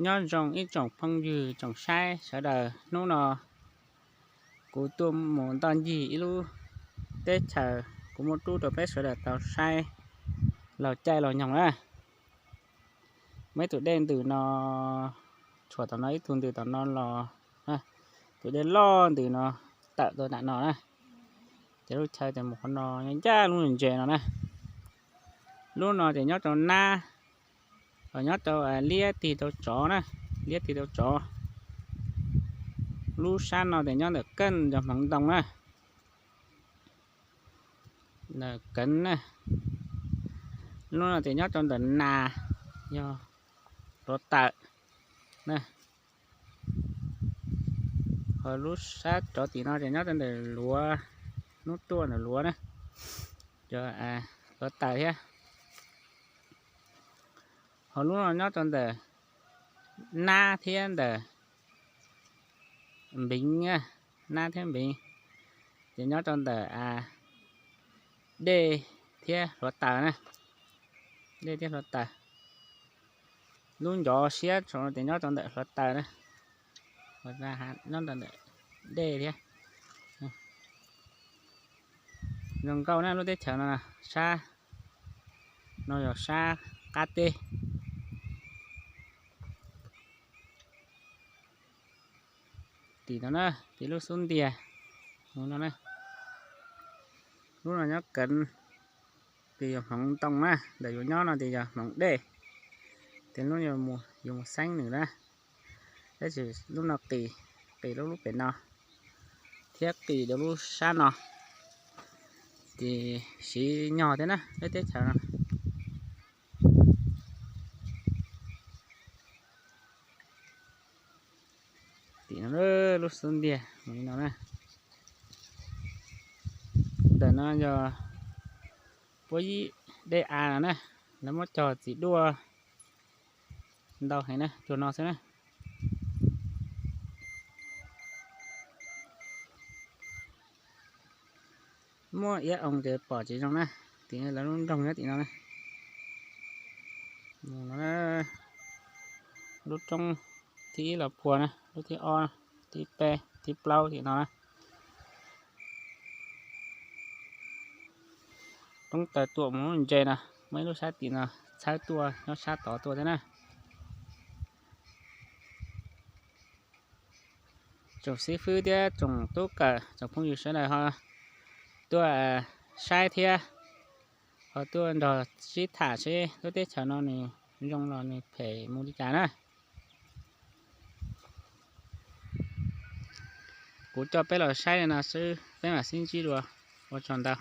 Nyob zoo ib tsoom phooj ywg tsoom saib sawv daws, hnub no kuv tuaj mus ntoj ncig ib lub teb chaws, kuv muab rub rau peb sawv daws tau saib laug caij laug nyoog na. Muaj ib tug dej ntws no, tshuam tom no ib tug ntws tom no los, tus dej loj ntws no tawm tuaj nram no na. Ces lub chaw ces mus qhov no nyob ncaj lub ntses no na. Lub no ces nyob rau nab, nyob rau liab tig rau tsov na, liab tig rau tsov. Lub sab no ces nyob ntawm keej yog hmoov ntoo na, ntawm keev na. Lub no ces nyob rau ntawm nas, yog hluav taws na. Ho lub sab rov tim no ces nyob rau ntawm luav, hnub tuaj ntawm luav na, yog hluav taws thiab. Ho lub no nyob rau ntawm nab thiab ntawm npeev, nab thiab npeev, ces nyob rau ntawm dej thiab hluav taws na, dej thiab hluav taws. Lub ncov siab tso ces nyob rau ntawm hluav taws na, nyob rau ntawm dej thiab. Zoo nkauj na lub teb chaws no, sab no yog sab qab teb. Tim no na, tim lub xub ntiag mus no na. Lub no nyob keev, ces yog hmoov ntoo na, ntawm yus nyob no ces yog hmoov dej, ces lub yus mus xeeb nws na. Tab sis lub no qis, qis lub lub pem no, thiab qis rau lub sab no, ces siv nyog thiab na lub teb chaws no. Tim no lub xub ntiag mus li no na. Ntawm no yog puab yib dej av no na, lawv muab cog txiv duaj ntau heev na, cuag no xwb na. Muaj iab oo ces pom tsis zoo na, tim lawv lub nroog nyob tim no na. Lub roob thib ib los puag na, lub thib ob, thib peb, thib plaub tim no na. Roob taw tuaj mus lub ntses no, muaj ib lub sab tim no txhawb tuaj nyob sab tod tuaj thiab na. Tsoom xib fwb thiab tsoom tub kawm tsoom phooj ywg sawv daws ho tuaj saib thiab ho tuaj nrog sib tham seb lub teb chaws no nws zoo los nws phem mus li cas na. Kuv coj peb los saib li no xwb, peb mam sib ntsib dua, ua tsaug ntau.